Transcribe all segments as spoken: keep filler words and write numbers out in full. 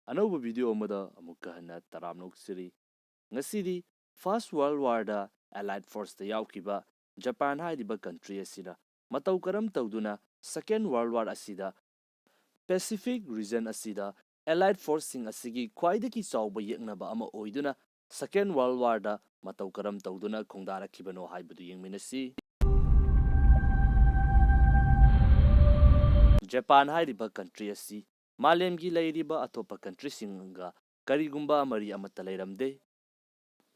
ꯑꯅꯧꯕ video ꯑꯃꯗ ꯑꯃꯨꯛꯀ ꯍꯟꯅ ꯇꯔꯥꯝꯅ ꯑꯣꯛꯆꯔꯤ꯫ ꯉꯁꯤꯗꯤ First World War ꯗ Allied Force ꯇ ꯌꯥꯎꯈꯤꯕ ꯖꯄꯥꯟ ꯍꯥꯏꯔꯤꯕ country ꯑꯁꯤꯅ ꯃꯇꯧ ꯀꯔꯝ ꯇꯧꯗꯨꯅ Second World War ꯑꯁꯤꯗ Pacific region ꯑꯁꯤꯗ Allied Force ꯁꯤꯡ ꯑꯁꯤꯒꯤ ꯈ꯭ꯋꯥꯏꯗꯒꯤ ꯆꯥꯎꯕ ꯌꯦꯛꯅꯕ ꯑꯃ ꯑꯣꯏꯗꯨꯅ Second World War ꯗ ꯃꯇꯧ ꯀꯔꯝ ꯇꯧꯗꯨꯅ ꯈꯣꯡꯗꯥꯔꯛꯈꯤꯕꯅꯣ ꯍꯥꯏꯕꯗꯨ ꯌꯦꯡꯃꯤꯟꯅꯁꯤ꯫ ꯖꯄꯥꯟ ꯍꯥꯏꯔꯤꯕ country ꯑꯁꯤ ꯃꯥꯂꯦꯝꯒꯤ ꯂꯩꯔꯤꯕ ꯑꯇꯣꯞꯄ country ꯁꯤꯡꯒ ꯀꯔꯤꯒꯨꯝꯕ ꯃꯔꯤ ꯑꯃꯠꯇ ꯂꯩꯔꯝꯗꯦ꯫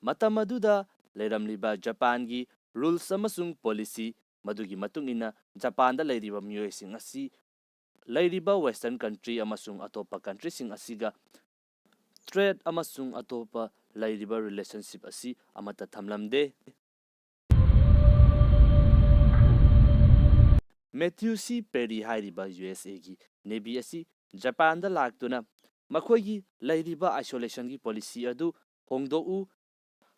ꯃꯇꯝ ꯑꯗꯨꯗ ꯂꯩꯔꯝꯂꯤꯕ ꯖꯄꯥꯟꯒꯤ rules ꯑꯃꯁꯨꯡ policy, ꯃꯗꯨꯒꯤ ꯃꯇꯨꯡ ꯏꯟꯅ ꯖꯄꯥꯟꯗ ꯂꯩꯔꯤꯕ ꯃꯤꯑꯣꯏꯁꯤꯡ ꯑꯁꯤ ꯂꯩꯔꯤꯕ Western country ꯑꯃꯁꯨꯡ ꯑꯇꯣꯞꯄ country ꯁꯤꯡ ꯑꯁꯤꯒ trade ꯑꯃꯁꯨꯡ ꯑꯇꯣꯞꯄ ꯂꯩꯔꯤꯕ relationship ꯑꯁꯤ ꯑꯃꯠꯇ ꯊꯝꯂꯝꯗꯦ꯫ Matthew C Perry ꯍꯥꯏꯔꯤꯕ U S A ꯒꯤ navy ꯑꯁꯤ ꯖꯄꯥꯟꯗ ꯂꯥꯛꯇꯨꯅ ꯃꯈꯣꯏꯒꯤ ꯂꯩꯔꯤꯕ isolation ꯒꯤ policy ꯑꯗꯨ ꯍꯣꯡꯗꯣꯛꯎ,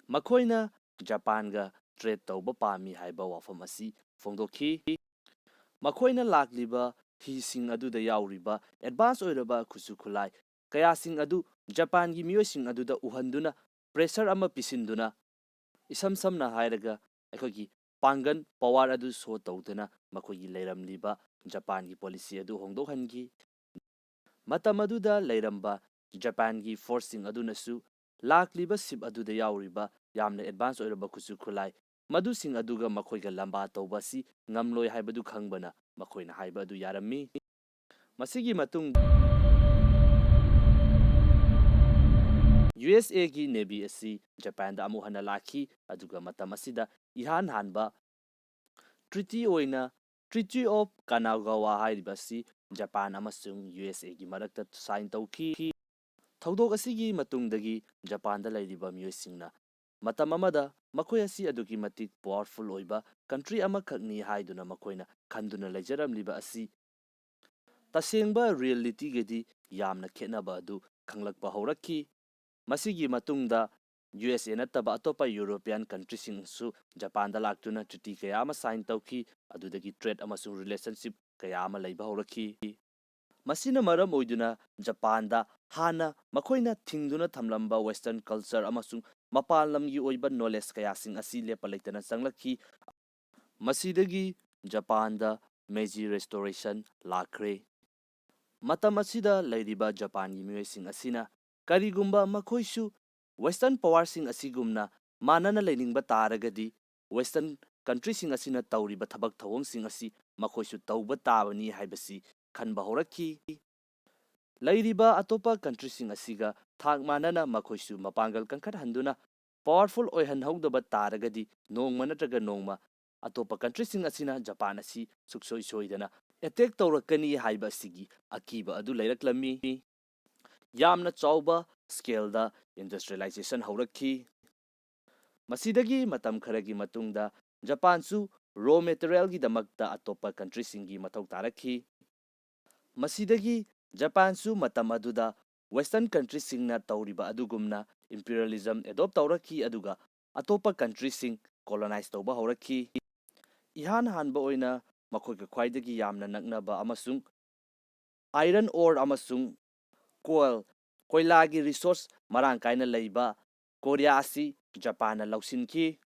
ꯃꯈꯣꯏꯅ ꯖꯄꯥꯟꯒ trade ꯇꯧꯕ ꯄꯥꯝꯃꯤ ꯍꯥꯏꯕ ꯋꯥꯐꯝ ꯑꯁꯤ ꯐꯣꯡꯗꯣꯛꯈꯤ꯫ ꯃꯈꯣꯏꯅ ꯂꯥꯛꯂꯤꯕ ꯍꯤꯁꯤꯡ ꯑꯗꯨꯗ ꯌꯥꯎꯔꯤꯕ advance ꯑꯣꯏꯔꯕ ꯈꯨꯠꯁꯨ ꯈꯨꯠꯂꯥꯏ ꯀꯌꯥꯁꯤꯡ ꯑꯗꯨ ꯖꯄꯥꯟꯒꯤ ꯃꯤꯑꯣꯏꯁꯤꯡ ꯑꯗꯨꯗ ꯎꯍꯟꯗꯨꯅ pressure ꯑꯃ ꯄꯤꯁꯤꯟꯗꯨꯅ ꯏꯁꯝ ꯁꯝꯅ ꯍꯥꯏꯔꯒ ꯑꯩꯈꯣꯏꯒꯤ ꯄꯥꯡꯒꯜ power ꯑꯗꯨ show ꯇꯧꯗꯨꯅ ꯃꯈꯣꯏꯒꯤ ꯂꯩꯔꯝꯂꯤꯕ ꯖꯄꯥꯟꯒꯤ policy ꯑꯗꯨ ꯍꯣꯡꯗꯣꯛꯍꯟꯈꯤ꯫ ꯃꯇꯝ ꯑꯗꯨꯗ ꯂꯩꯔꯝꯕ ꯖꯄꯥꯟꯒꯤ force ꯁꯤꯡ ꯑꯗꯨꯅꯁꯨ ꯂꯥꯛꯂꯤꯕ ship ꯑꯗꯨꯗ ꯌꯥꯎꯔꯤꯕ ꯌꯥꯝꯅ advance ꯑꯣꯏꯔꯕ ꯈꯨꯠꯁꯨ ꯈꯨꯠꯂꯥꯏ ꯃꯗꯨꯁꯤꯡ ꯑꯗꯨꯒ ꯃꯈꯣꯏꯒ ꯂꯝꯕꯥ ꯇꯧꯕ ꯑꯁꯤ ꯉꯝꯂꯣꯏ ꯍꯥꯏꯕꯗꯨ ꯈꯪꯕꯅ ꯃꯈꯣꯏꯅ ꯍꯥꯏꯕ ꯑꯗꯨ ꯌꯥꯔꯝꯃꯤ꯫ ꯃꯁꯤꯒꯤ ꯃꯇꯨꯡ U S A ꯒꯤ navy ꯑꯁꯤ ꯖꯄꯥꯟꯗ ꯑꯃꯨꯛ ꯍꯟꯅ ꯂꯥꯛꯈꯤ, ꯑꯗꯨꯒ ꯃꯇꯝ ꯑꯁꯤꯗ ꯏꯍꯥꯟ ꯍꯥꯟꯕ treaty ꯑꯣꯏꯅ Treaty of Kanagawa ꯍꯥꯏꯔꯤꯕ ꯑꯁꯤ ꯖꯄꯥꯟ ꯑꯃꯁꯨꯡ U S A ꯒꯤ ꯃꯔꯛꯇ sign ꯇꯧꯈꯤ꯫ ꯊꯧꯗꯣꯛ ꯑꯁꯤꯒꯤ ꯃꯇꯨꯡꯗꯒꯤ ꯖꯄꯥꯟꯗ ꯂꯩꯔꯤꯕ ꯃꯤꯑꯣꯏꯁꯤꯡꯅ ꯃꯇꯝ ꯑꯃꯗ ꯃꯈꯣꯏ ꯑꯁꯤ ꯑꯗꯨꯛꯀꯤ ꯃꯇꯤꯛ powerful ꯑꯣꯏꯕ country ꯑꯃꯈꯛꯅꯤ ꯍꯥꯏꯗꯨꯅ ꯃꯈꯣꯏꯅ ꯈꯟꯗꯨꯅ ꯂꯩꯖꯔꯝꯂꯤꯕ ꯑꯁꯤ ꯇꯁꯦꯡꯕ reality ꯒꯗꯤ ꯌꯥꯝꯅ ꯈꯦꯠꯅꯕ ꯑꯗꯨ ꯈꯪꯂꯛꯄ ꯍꯧꯔꯛꯈꯤ꯫ ꯃꯁꯤꯒꯤ ꯃꯇꯨꯡꯗ U S A ꯅꯠꯇꯕ ꯑꯇꯣꯞꯄ European country ꯁꯤꯡꯁꯨ ꯖꯄꯥꯟꯗ ꯂꯥꯛꯇꯨꯅ treaty ꯀꯌꯥ ꯑꯃ sign ꯇꯧꯈꯤ, ꯑꯗꯨꯗꯒꯤ trade ꯑꯃꯁꯨꯡ relationship ꯀꯌꯥ ꯑꯃ ꯂꯩꯕ ꯍꯧꯔꯛꯈꯤ꯫ ꯃꯁꯤꯅ ꯃꯔꯝ ꯑꯣꯏꯗꯨꯅ ꯖꯄꯥꯟꯗ ꯍꯥꯟꯅ ꯃꯈꯣꯏꯅ ꯊꯤꯡꯗꯨꯅ ꯊꯝꯂꯝꯕ Western culture ꯑꯃꯁꯨꯡ ꯃꯄꯥꯟ ꯂꯝꯒꯤ ꯑꯣꯏꯕ knowledge ꯀꯌꯥꯁꯤꯡ ꯑꯁꯤ ꯂꯦꯞꯄ ꯂꯩꯇꯅ ꯆꯪꯂꯛꯈꯤ꯫ ꯃꯁꯤꯗꯒꯤ ꯖꯄꯥꯟꯗ Meiji Restoration ꯂꯥꯛꯈ꯭ꯔꯦ꯫ ꯃꯇꯝ ꯑꯁꯤꯗ ꯂꯩꯔꯤꯕ ꯖꯄꯥꯟꯒꯤ ꯃꯤꯑꯣꯏꯁꯤꯡ ꯑꯁꯤꯅ ꯀꯔꯤꯒꯨꯝꯕ ꯃꯈꯣꯏꯁꯨ Western powerꯁꯤꯡ ꯑꯁꯤꯒꯨꯝꯅ ꯃꯥꯟꯅꯅ ꯂꯩꯅꯤꯡꯕ ꯇꯥꯔꯒꯗꯤ, Western countryꯁꯤꯡ ꯑꯁꯤꯅ ꯇꯧꯔꯤꯕ ꯊꯕꯛ ꯊꯧꯑꯣꯡꯁꯤꯡ ꯑꯁꯤ ꯃꯈꯣꯏꯁꯨ ꯇꯧꯕ ꯇꯥꯕꯅꯤ ꯍꯥꯏꯕꯁꯤ ꯈꯟꯕ ꯍꯧꯔꯛꯈꯤ꯫ ꯂꯩꯔꯤꯕ ꯑꯇꯣꯞꯄ countryꯁꯤꯡ ꯑꯁꯤꯒ ꯊꯥꯛ ꯃꯥꯟꯅꯅ ꯃꯈꯣꯏꯁꯨ ꯃꯄꯥꯡꯒꯜ ꯀꯟꯈꯠꯍꯟꯗꯨꯅ powerful ꯑꯣꯏꯍꯟꯍꯧꯗꯕ ꯇꯥꯔꯒꯗꯤ, ꯅꯣꯡꯃ ꯅꯠꯇ꯭ꯔꯒ ꯅꯣꯡꯃ ꯑꯇꯣꯞꯄ countryꯁꯤꯡ ꯑꯁꯤꯅ ꯖꯄꯥꯟ ꯑꯁꯤ ꯁꯨꯡꯁꯣꯏ ꯁꯣꯏꯗꯅ attack ꯇꯧꯔꯛꯀꯅꯤ ꯍꯥꯏꯕ ꯑꯁꯤꯒꯤ ꯑꯀꯤꯕ ꯑꯗꯨ ꯂꯩꯔꯛꯂꯝꯃꯤ꯫ ꯌꯥꯝꯅ ꯆꯥꯎꯕ scaleꯗ industrialization ꯍꯧꯔꯛꯈꯤ꯫ ꯃꯁꯤꯗꯒꯤ ꯃꯇꯝ ꯈꯔꯒꯤ ꯃꯇꯨꯡꯗ ꯖꯄꯥꯟꯁꯨ raw materialꯒꯤꯗꯃꯛꯇ ꯑꯇꯣꯞꯄ countryꯁꯤꯡꯒꯤ ꯃꯊꯧ ꯇꯥꯔꯛꯈꯤ꯫ ꯃꯁꯤꯗꯒꯤ ꯖꯄꯥꯟꯁꯨ ꯃꯇꯝ ꯑꯗꯨꯗ Western countryꯁꯤꯡꯅ ꯇꯧꯔꯤꯕ ꯑꯗꯨꯒꯨꯝꯅ imperialism adopt ꯇꯧꯔꯛꯈꯤ, ꯑꯗꯨꯒ ꯑꯇꯣꯞꯄ countryꯁꯤꯡ colonize ꯇꯧꯕ ꯍꯧꯔꯛꯈꯤ꯫ ꯏꯍꯥꯟ ꯍꯥꯟꯕ ꯑꯣꯏꯅ ꯃꯈꯣꯏꯒ ꯈ꯭ꯋꯥꯏꯗꯒꯤ ꯌꯥꯝꯅ ꯅꯛꯅꯕ ꯑꯃꯁꯨꯡ iron ore ꯑꯃꯁꯨꯡ coal, ꯀꯣꯏꯂꯥꯒꯤ resource ꯃꯔꯥꯡ ꯀꯥꯏꯅ ꯂꯩꯕ ꯀꯣꯔꯤꯌꯥ ꯑꯁꯤ ꯖꯄꯥꯟꯅ ꯂꯧꯁꯤꯟꯈꯤ꯫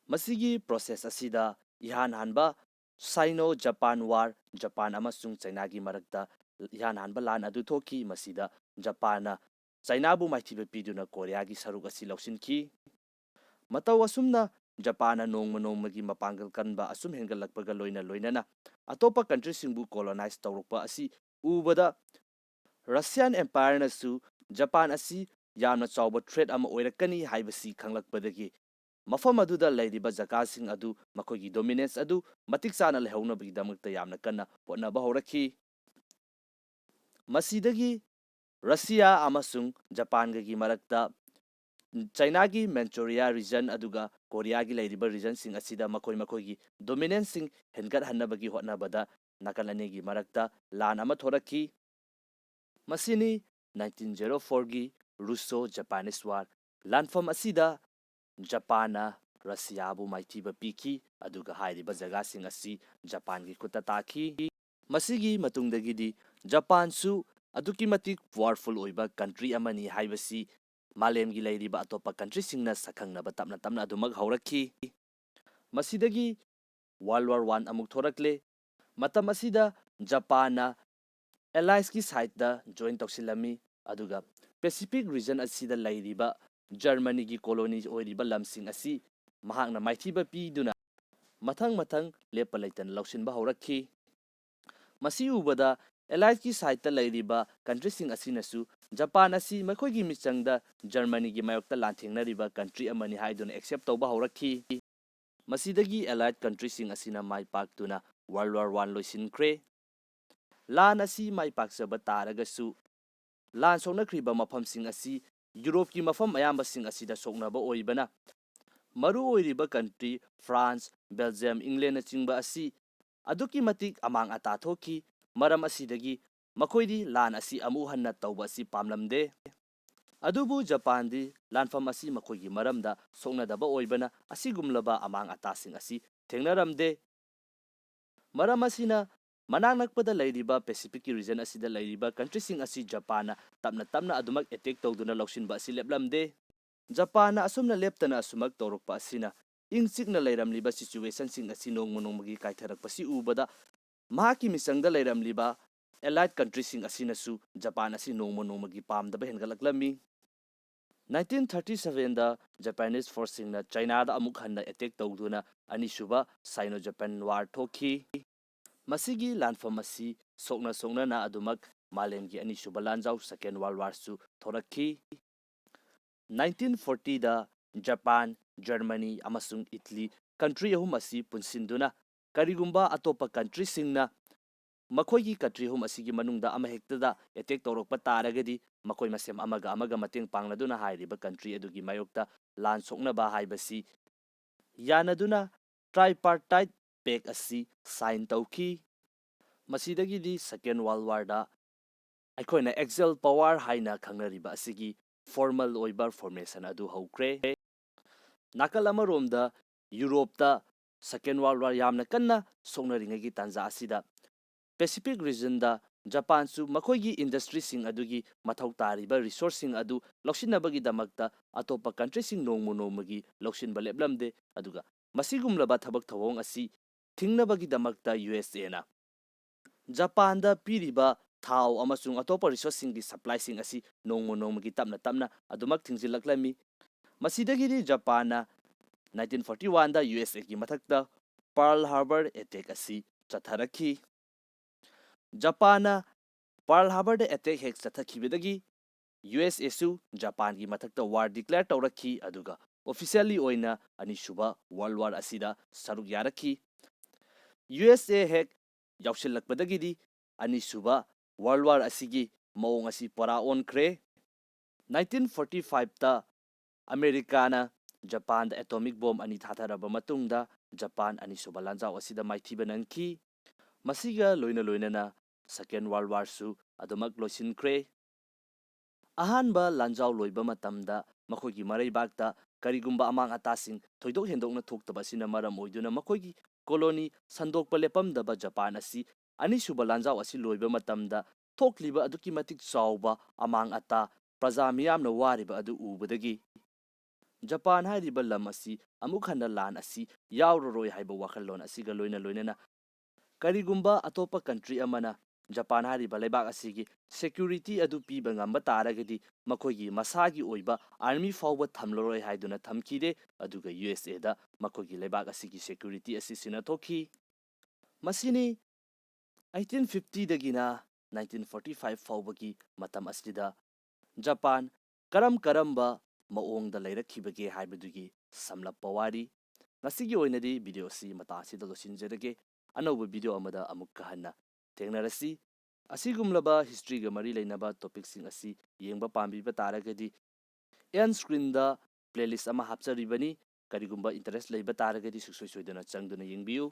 ꯃꯁꯤꯒꯤ process ꯑꯁꯤꯗ ꯏꯍꯥꯟ ꯍꯥꯟꯕ Sino-Japan War, ꯖꯄꯥꯟ ꯑꯃꯁꯨꯡ ꯆꯥꯏꯅꯥꯒꯤ ꯃꯔꯛꯇ ꯏꯍꯥꯟ ꯍꯥꯟꯕ ꯂꯥꯟ ꯑꯗꯨ ꯊꯣꯛꯈꯤ꯫ ꯃꯁꯤꯗ ꯖꯄꯥꯟꯅ ꯆꯥꯏꯅꯥꯕꯨ ꯃꯥꯏꯊꯤꯕ ꯄꯤꯗꯨꯅ ꯀꯣꯔꯤꯌꯥꯒꯤ ꯁꯔꯨꯛ ꯑꯁꯤ ꯂꯧꯁꯤꯟꯈꯤ꯫ ꯃꯇꯧ ꯑꯁꯨꯝꯅ ꯖꯄꯥꯟꯅ ꯅꯣꯡꯃ ꯅꯣꯡꯃꯒꯤ ꯃꯄꯥꯡꯒꯜ ꯀꯟꯕ ꯑꯁꯨꯝ ꯍꯦꯟꯒꯠꯂꯛꯄꯒ ꯂꯣꯏꯅ ꯂꯣꯏꯅꯅ ꯑꯇꯣꯞꯄ countryꯁꯤꯡꯕꯨ colonize ꯇꯧꯔꯛꯄ ꯑꯁꯤ ꯎꯕꯗ Russian Empireꯅꯁꯨ ꯖꯄꯥꯟ ꯑꯁꯤ ꯌꯥꯝꯅ ꯆꯥꯎꯕ threat ꯑꯃ ꯑꯣꯏꯔꯛꯀꯅꯤ ꯍꯥꯏꯕꯁꯤ ꯈꯪꯂꯛꯄꯗꯒꯤ ꯃꯐꯝ ꯑꯗꯨꯗ ꯂꯩꯔꯤꯕ ꯖꯒꯥꯁꯤꯡ ꯑꯗꯨ ꯃꯈꯣꯏꯒꯤ dominance ꯑꯗꯨ ꯃꯇꯤꯛ ꯆꯥꯅ ꯂꯩꯍꯧꯅꯕꯒꯤꯗꯃꯛꯇ ꯌꯥꯝꯅ ꯀꯟꯅ ꯍꯣꯠꯅꯕ ꯍꯧꯔꯛꯈꯤ꯫ ꯃꯁꯤꯗꯒꯤ ꯔꯁꯤꯌꯥ ꯑꯃꯁꯨꯡ ꯖꯄꯥꯟꯒꯒꯤ ꯃꯔꯛꯇ ꯆꯥꯏꯅꯥꯒꯤ Manchuria region ꯑꯗꯨꯒ ꯀꯣꯔꯤꯌꯥꯒꯤ ꯂꯩꯔꯤꯕ regionꯁꯤꯡ ꯑꯁꯤꯗ ꯃꯈꯣꯏ ꯃꯈꯣꯏꯒꯤ dominanceꯁꯤꯡ ꯍꯦꯟꯒꯠꯍꯟꯅꯕꯒꯤ ꯍꯣꯠꯅꯕꯗ ꯅꯥꯀꯜ ꯑꯅꯤꯒꯤ ꯃꯔꯛꯇ ꯂꯥꯟ ꯑꯃ ꯊꯣꯔꯛꯈꯤ꯫ ꯃꯁꯤꯅꯤ nineteen zero fourꯒꯤ Russo-Japanese War꯫ ꯂꯥꯟꯐꯝ ꯑꯁꯤꯗ ꯖꯄꯥꯟꯅ ꯔꯁꯤꯌꯥꯕꯨ ꯃꯥꯏꯊꯤꯕ ꯄꯤꯈꯤ, ꯑꯗꯨꯒ ꯍꯥꯏꯔꯤꯕ ꯖꯒꯥꯁꯤꯡ ꯑꯁꯤ ꯖꯄꯥꯟꯒꯤ ꯈꯨꯠꯇ ꯇꯥꯈꯤ꯫ ꯃꯁꯤꯒꯤ ꯃꯇꯨꯡꯗꯒꯤꯗꯤ ꯖꯄꯥꯟꯁꯨ ꯑꯗꯨꯛꯀꯤ ꯃꯇꯤꯛ powerful ꯑꯣꯏꯕ country ꯑꯃꯅꯤ ꯍꯥꯏꯕꯁꯤ ꯃꯥꯂꯦꯝꯒꯤ ꯂꯩꯔꯤꯕ ꯑꯇꯣꯞꯄ countryꯁꯤꯡꯅ ꯁꯛꯈꯪꯅꯕ ꯇꯞꯅ ꯇꯞꯅ ꯑꯗꯨꯃꯛ ꯍꯧꯔꯛꯈꯤ꯫ ꯃꯁꯤꯗꯒꯤ World War One ꯑꯃꯨꯛ ꯊꯣꯔꯛꯂꯦ꯫ ꯃꯇꯝ ꯑꯁꯤꯗ ꯖꯄꯥꯟꯅ Alliesꯀꯤ sideꯇ join ꯇꯧꯁꯤꯜꯂꯝꯃꯤ, ꯑꯗꯨꯒ Pacific region ꯑꯁꯤꯗ ꯂꯩꯔꯤꯕ Germanyꯒꯤ colony ꯑꯣꯏꯔꯤꯕ ꯂꯝꯁꯤꯡ ꯑꯁꯤ ꯃꯍꯥꯛꯅ ꯃꯥꯏꯊꯤꯕ ꯄꯤꯗꯨꯅ ꯃꯊꯪ ꯃꯊꯪ ꯂꯦꯞꯄ ꯂꯩꯇꯅ ꯂꯧꯁꯤꯟꯕ ꯍꯧꯔꯛꯈꯤ꯫ ꯃꯁꯤ ꯎꯕꯗ Alliesꯀꯤ sideꯇ ꯂꯩꯔꯤꯕ countryꯁꯤꯡ ꯑꯁꯤꯅꯁꯨ ꯖꯄꯥꯟ ꯑꯁꯤ ꯃꯈꯣꯏꯒꯤ ꯃꯤꯆꯪꯗ Germanyꯒꯤ ꯃꯥꯌꯣꯛꯇ ꯂꯥꯟꯊꯦꯡꯅꯔꯤꯕ country ꯑꯃꯅꯤ ꯍꯥꯏꯗꯨꯅ accept ꯇꯧꯕ ꯍꯧꯔꯛꯈꯤ꯫ ꯃꯁꯤꯗꯒꯤ Allied countryꯁꯤꯡ ꯑꯁꯤꯅ ꯃꯥꯏ ꯄꯥꯛꯇꯨꯅ World War One ꯂꯣꯏꯁꯤꯟꯈ꯭ꯔꯦ꯫ ꯂꯥꯟ ꯑꯁꯤ ꯃꯥꯏ ꯄꯥꯛꯆꯕ ꯇꯥꯔꯒꯁꯨ, ꯂꯥꯟ ꯁꯣꯛꯅꯈ꯭ꯔꯤꯕ ꯃꯐꯝꯁꯤꯡ ꯑꯁꯤ ꯌꯨꯔꯣꯞꯀꯤ ꯃꯐꯝ ꯑꯌꯥꯝꯕꯁꯤꯡ ꯑꯁꯤꯗ ꯁꯣꯛꯅꯕ ꯑꯣꯏꯕꯅ, ꯃꯔꯨ ꯑꯣꯏꯔꯤꯕ country France, Belgium, Englandꯅꯆꯤꯡꯕ ꯑꯁꯤ ꯑꯗꯨꯛꯀꯤ ꯃꯇꯤꯛ ꯑꯃꯥꯡ ꯑꯇꯥ ꯊꯣꯛꯈꯤ꯫ ꯃꯔꯝ ꯑꯁꯤꯗꯒꯤ ꯃꯈꯣꯏꯗꯤ ꯂꯥꯟ ꯑꯁꯤ ꯑꯃꯨꯛ ꯍꯟꯅ ꯇꯧꯕ ꯑꯁꯤ ꯄꯥꯝꯂꯝꯗꯦ꯫ ꯑꯗꯨꯕꯨ ꯖꯄꯥꯟꯗꯤ ꯂꯥꯟꯐꯝ ꯑꯁꯤ ꯃꯈꯣꯏꯒꯤ ꯃꯔꯝꯗ ꯁꯣꯛꯅꯗꯕ ꯑꯣꯏꯕꯅ ꯑꯁꯤꯒꯨꯝꯂꯕ ꯑꯃꯥꯡ ꯑꯇꯥꯁꯤꯡ ꯑꯁꯤ ꯊꯦꯡꯅꯔꯝꯗꯦ꯫ ꯃꯔꯝ ꯑꯁꯤꯅ ꯃꯅꯥꯛ ꯅꯛꯄꯗ ꯂꯩꯔꯤꯕ Pacificꯀꯤ region ꯑꯁꯤꯗ ꯂꯩꯔꯤꯕ countryꯁꯤꯡ ꯑꯁꯤ ꯖꯄꯥꯟꯅ ꯇꯞꯅ ꯇꯞꯅ ꯑꯗꯨꯃꯛ attack ꯇꯧꯗꯨꯅ ꯂꯧꯁꯤꯟꯕ ꯑꯁꯤ ꯂꯦꯞꯂꯝꯗꯦ꯫ ꯖꯄꯥꯟꯅ ꯑꯁꯨꯝꯅ ꯂꯦꯞꯇꯅ ꯑꯁꯨꯃꯛ ꯇꯧꯔꯛꯄ ꯑꯁꯤꯅ ꯏꯪ ꯆꯤꯛꯅ ꯂꯩꯔꯝꯂꯤꯕ situationꯁꯤꯡ ꯑꯁꯤ ꯅꯣꯡꯃ ꯅꯣꯡꯃꯒꯤ ꯀꯥꯏꯊꯔꯛꯄꯁꯤ ꯎꯕꯗ ꯃꯍꯥꯛꯀꯤ ꯃꯤꯆꯪꯗ ꯂꯩꯔꯝꯂꯤꯕ Allied countryꯁꯤꯡ ꯑꯁꯤꯅꯁꯨ ꯖꯄꯥꯟ ꯑꯁꯤ ꯅꯣꯡꯃ ꯅꯣꯡꯃꯒꯤ ꯄꯥꯝꯗꯕ ꯍꯦꯟꯒꯠꯂꯛꯂꯝꯃꯤ꯫ Nineteen thirty sevenꯗ Japanese forceꯁꯤꯡꯅ Chinaꯗ ꯑꯃꯨꯛ ꯍꯟꯅ attack ꯇꯧꯗꯨꯅ ꯑꯅꯤꯁꯨꯕ Sino-Japan War ꯊꯣꯛꯈꯤ꯫ ꯃꯁꯤꯒꯤ ꯂꯥꯟꯐꯝ ꯑꯁꯤ ꯁꯣꯛꯅ ꯁꯣꯛꯅꯅ ꯑꯗꯨꯃꯛ ꯃꯥꯂꯦꯝꯒꯤ ꯑꯅꯤꯁꯨꯕ ꯂꯥꯟꯖꯥꯎ Second World Warꯁꯨ ꯊꯣꯔꯛꯈꯤ꯫ Nineteen fortyꯗ ꯖꯄꯥꯟ, ꯖꯔꯃꯅꯤ ꯑꯃꯁꯨꯡ ꯏꯇꯂꯤ country ꯑꯍꯨꯝ ꯑꯁꯤ ꯄꯨꯟꯁꯤꯟꯗꯨꯅ ꯀꯔꯤꯒꯨꯝꯕ ꯑꯇꯣꯞꯄ countryꯁꯤꯡꯅ ꯃꯈꯣꯏꯒꯤ country ꯑꯍꯨꯝ ꯑꯁꯤꯒꯤ ꯃꯅꯨꯡꯗ ꯑꯃꯍꯦꯛꯇꯗ attack ꯇꯧꯔꯛꯄ ꯇꯥꯔꯒꯗꯤ ꯃꯈꯣꯏ ꯃꯁꯦꯜ ꯑꯃꯒ ꯑꯃꯒ ꯃꯇꯦꯡ ꯄꯥꯡꯅꯗꯨꯅ ꯍꯥꯏꯔꯤꯕ country ꯑꯗꯨꯒꯤ ꯃꯥꯌꯣꯛꯇ ꯂꯥꯟ ꯁꯣꯛꯅꯕ ꯍꯥꯏꯕꯁꯤ ꯌꯥꯅꯗꯨꯅ Tripartite Pact ꯑꯁꯤ sign ꯇꯧꯈꯤ꯫ ꯃꯁꯤꯗꯒꯤꯗꯤ Second World Warꯗ ꯑꯩꯈꯣꯏꯅ Axis power ꯍꯥꯏꯅ ꯈꯪꯅꯔꯤꯕ ꯑꯁꯤꯒꯤ formal ꯑꯣꯏꯕ formation ꯑꯗꯨ ꯍꯧꯈ꯭ꯔꯦ꯫ ꯅꯥꯀꯜ ꯑꯃꯔꯣꯝꯗ ꯌꯨꯔꯣꯞꯇ Second World War ꯌꯥꯝꯅ ꯀꯟꯅ ꯁꯣꯛꯅꯔꯤꯉꯩꯒꯤ ꯇꯥꯟꯖꯥ ꯑꯁꯤꯗ Pacific regionꯗ ꯖꯄꯥꯟꯁꯨ ꯃꯈꯣꯏꯒꯤ ꯏꯟꯗꯁꯇ꯭ꯔꯤꯁꯤꯡ ꯑꯗꯨꯒꯤ ꯃꯊꯧ ꯇꯥꯔꯤꯕ ꯔꯤꯁꯣꯔꯁꯁꯤꯡ ꯑꯗꯨ ꯂꯧꯁꯤꯟꯅꯕꯒꯤꯗꯃꯛꯇ ꯑꯇꯣꯞꯄ ꯀꯟꯇ꯭ꯔꯤꯁꯤꯡ ꯅꯣꯡꯃ ꯅꯣꯡꯃꯒꯤ ꯂꯧꯁꯤꯟꯕ ꯂꯦꯞꯂꯝꯗꯦ꯫ ꯑꯗꯨꯒ ꯃꯁꯤꯒꯨꯝꯂꯕ ꯊꯕꯛ ꯊꯧꯑꯣꯡ ꯑꯁꯤ ꯊꯤꯡꯅꯕꯒꯤꯗꯃꯛꯇ ꯌꯨ ꯑꯦꯁ ꯑꯦꯅ ꯖꯄꯥꯟꯗ ꯄꯤꯔꯤꯕ ꯊꯥꯎ ꯑꯃꯁꯨꯡ ꯑꯇꯣꯞꯄ ꯔꯤꯁꯣꯔꯁꯁꯤꯡꯒꯤ ꯁꯄ꯭ꯂꯥꯏꯁꯤꯡ ꯑꯁꯤ ꯅꯣꯡꯃ ꯅꯣꯡꯃꯒꯤ ꯇꯞꯅ ꯇꯞꯅ ꯑꯗꯨꯃꯛ ꯊꯤꯡꯖꯤꯜꯂꯛꯂꯝꯃꯤ꯫ ꯃꯁꯤꯗꯒꯤꯗꯤ ꯖꯄꯥꯟꯅ ꯅꯥꯏꯟꯇꯤꯟ ꯐꯣꯔꯇꯤ ꯋꯥꯟꯗ ꯌꯨ ꯑꯦꯁ ꯑꯦꯒꯤ ꯃꯊꯛꯇ ꯄꯥꯔꯜ ꯍꯥꯔꯕꯔ ꯑꯦꯇꯦꯛ ꯑꯁꯤ ꯆꯠꯊꯔꯛꯈꯤ꯫ ꯖꯄꯥꯟꯅ ꯄꯥꯔꯜ ꯍꯥꯔꯕꯔꯗ ꯑꯦꯇꯦꯛ ꯍꯦꯛ ꯆꯠꯊꯈꯤꯕꯗꯒꯤ ꯌꯨ ꯑꯦꯁ ꯑꯦꯁꯨ ꯖꯄꯥꯟꯒꯤ ꯃꯊꯛꯇ ꯋꯥꯔ ꯗꯤꯀ꯭ꯂꯦꯌꯔ ꯇꯧꯔꯛꯈꯤ, ꯑꯗꯨꯒ ꯑꯣꯐꯤꯁꯤꯌꯦꯜꯂꯤ ꯑꯣꯏꯅ ꯑꯅꯤꯁꯨꯕ ꯋꯥꯔꯜ ꯋꯥꯔ ꯑꯁꯤꯗ ꯁꯔꯨꯛ ꯌꯥꯔꯛꯈꯤ꯫ ꯌꯨ ꯑꯦꯁ ꯑꯦ ꯍꯦꯛ ꯌꯥꯎꯁꯤꯜꯂꯛꯄꯗꯒꯤꯗꯤ ꯑꯅꯤꯁꯨꯕ ꯋꯥꯔꯜ ꯋꯥꯔ ꯑꯁꯤꯒꯤ ꯃꯑꯣꯡ ꯑꯁꯤ ꯄꯨꯔꯥ ꯑꯣꯟꯈ꯭ꯔꯦ꯫ ꯅꯥꯏꯟꯇꯤꯟ ꯐꯣꯔꯇꯤ ꯐꯥꯏꯚꯇ ꯑꯃꯦꯔꯤꯀꯥꯅ ꯖꯄꯥꯟꯗ ꯑꯦꯇꯣꯃꯤꯛ ꯕꯣꯝ ꯑꯅꯤ ꯊꯥꯊꯔꯕ ꯃꯇꯨꯡꯗ ꯖꯄꯥꯟ ꯑꯅꯤꯁꯨꯕ ꯂꯥꯟꯖꯥꯎ ꯑꯁꯤꯗ ꯃꯥꯏꯊꯤꯕ ꯅꯪꯈꯤ꯫ ꯃꯁꯤꯒ ꯂꯣꯏꯅ ꯂꯣꯏꯅꯅ ꯁꯦꯀꯦꯟ ꯋꯥꯔꯜ ꯋꯥꯔꯁꯨ ꯑꯗꯨꯃꯛ ꯂꯣꯏꯁꯤꯟꯈ꯭ꯔꯦ꯫ ꯑꯍꯥꯟꯕ ꯂꯥꯟꯖꯥꯎ ꯂꯣꯏꯕ ꯃꯇꯝꯗ ꯃꯈꯣꯏꯒꯤ ꯃꯔꯩꯕꯥꯛꯇ ꯀꯔꯤꯒꯨꯝꯕ ꯑꯃꯥꯡ ꯑꯇꯥꯁꯤꯡ ꯊꯣꯏꯗꯣꯛ ꯍꯦꯟꯗꯣꯛꯅ ꯊꯣꯛꯇꯕ ꯑꯁꯤꯅ ꯃꯔꯝ ꯑꯣꯏꯗꯨꯅ ꯃꯈꯣꯏꯒꯤ ꯀꯣꯂꯣꯅꯤ ꯁꯟꯗꯣꯛꯄ ꯂꯦꯞꯄꯝꯗꯕ ꯖꯄꯥꯟ ꯑꯁꯤ ꯑꯅꯤꯁꯨꯕ ꯂꯥꯟꯖꯥꯎ ꯑꯁꯤ ꯂꯣꯏꯕ ꯃꯇꯝꯗ ꯊꯣꯛꯂꯤꯕ ꯑꯗꯨꯛꯀꯤ ꯃꯇꯤꯛ ꯆꯥꯎꯕ ꯑꯃꯥꯡ ꯑꯇꯥ, ꯄ꯭ꯔꯖꯥ ꯃꯤꯌꯥꯝꯅ ꯋꯥꯔꯤꯕ ꯑꯗꯨ ꯎꯕꯗꯒꯤ ꯖꯄꯥꯟ ꯍꯥꯏꯔꯤꯕ ꯂꯝ ꯑꯁꯤ ꯑꯃꯨꯛ ꯍꯟꯅ ꯂꯥꯟ ꯑꯁꯤ ꯌꯥꯎꯔꯔꯣꯏ ꯍꯥꯏꯕ ꯋꯥꯈꯜꯂꯣꯟ ꯑꯁꯤꯒ ꯂꯣꯏꯅ ꯂꯣꯏꯅꯅ ꯀꯔꯤꯒꯨꯝꯕ ꯑꯇꯣꯞꯄ ꯀꯟꯇ꯭ꯔꯤ ꯑꯃꯅ ꯖꯄꯥꯟ ꯍꯥꯏꯔꯤꯕ ꯂꯩꯕꯥꯛ ꯑꯁꯤꯒꯤ ꯁꯦꯀ꯭ꯌꯨꯔꯤꯇꯤ ꯑꯗꯨ ꯄꯤꯕ ꯉꯝꯕ ꯇꯥꯔꯒꯗꯤ ꯃꯈꯣꯏꯒꯤ ꯃꯁꯥꯒꯤ ꯑꯣꯏꯕ ꯑꯥꯔꯃꯤ ꯐꯥꯎꯕ ꯊꯝꯂꯔꯣꯏ ꯍꯥꯏꯗꯨꯅ ꯊꯝꯈꯤꯗꯦ꯫ ꯑꯗꯨꯒ ꯌꯨ ꯑꯦꯁ ꯑꯦꯗ ꯃꯈꯣꯏꯒꯤ ꯂꯩꯕꯥꯛ ꯑꯁꯤꯒꯤ ꯁꯦꯀ꯭ꯌꯨꯔꯤꯇꯤ ꯑꯁꯤ ꯁꯤꯟꯅꯊꯣꯛꯈꯤ꯫ ꯃꯁꯤꯅꯤ ꯑꯩꯠꯇꯤꯟ ꯐꯤꯐꯇꯤꯗꯒꯤꯅ ꯅꯥꯏꯟꯇꯤꯟ ꯐꯣꯔꯇꯤ ꯐꯥꯏꯚ ꯐꯥꯎꯕꯒꯤ ꯃꯇꯝ ꯑꯁꯤꯗ ꯖꯄꯥꯟ ꯀꯔꯝ ꯀꯔꯝꯕ ꯃꯑꯣꯡꯗ ꯂꯩꯔꯛꯈꯤꯕꯒꯦ ꯍꯥꯏꯕꯗꯨꯒꯤ ꯁꯝꯂꯞꯄ ꯋꯥꯔꯤ꯫ ꯉꯁꯤꯒꯤ ꯑꯣꯏꯅꯗꯤ ꯚꯤꯗꯤꯑꯣ ꯑꯁꯤ ꯃꯇꯥꯡ ꯑꯁꯤꯗ ꯂꯣꯏꯁꯤꯟꯖꯔꯒꯦ꯫ ꯑꯅꯧꯕ ꯚꯤꯗꯤꯑꯣ ꯑꯃꯗ ꯑꯃꯨꯛꯀ ꯍꯟꯅ ꯊꯦꯡꯅꯔꯁꯤ꯫ ꯑꯁꯤꯒꯨꯝꯂꯕ ꯍꯤꯁꯇ꯭ꯔꯤꯒ ꯃꯔꯤ ꯂꯩꯅꯕ ꯇꯣꯄꯤꯛꯁꯤꯡ ꯑꯁꯤ ꯌꯦꯡꯕ ꯄꯥꯝꯕꯤꯕ ꯇꯥꯔꯒꯗꯤ ꯑꯦꯟ ꯁ꯭ꯀ꯭ꯔꯤꯟꯗ ꯄ꯭ꯂꯦꯂꯤꯁ ꯑꯃ ꯍꯥꯞꯆꯔꯤꯕꯅꯤ꯫ ꯀꯔꯤꯒꯨꯝꯕ ꯏꯟꯇꯔꯦꯁ ꯂꯩꯕ ꯇꯥꯔꯒꯗꯤ ꯁꯨꯡꯁꯣꯏ ꯁꯣꯏꯗꯅ ꯆꯪꯗꯨꯅ ꯌꯦꯡꯕꯤꯌꯨ꯫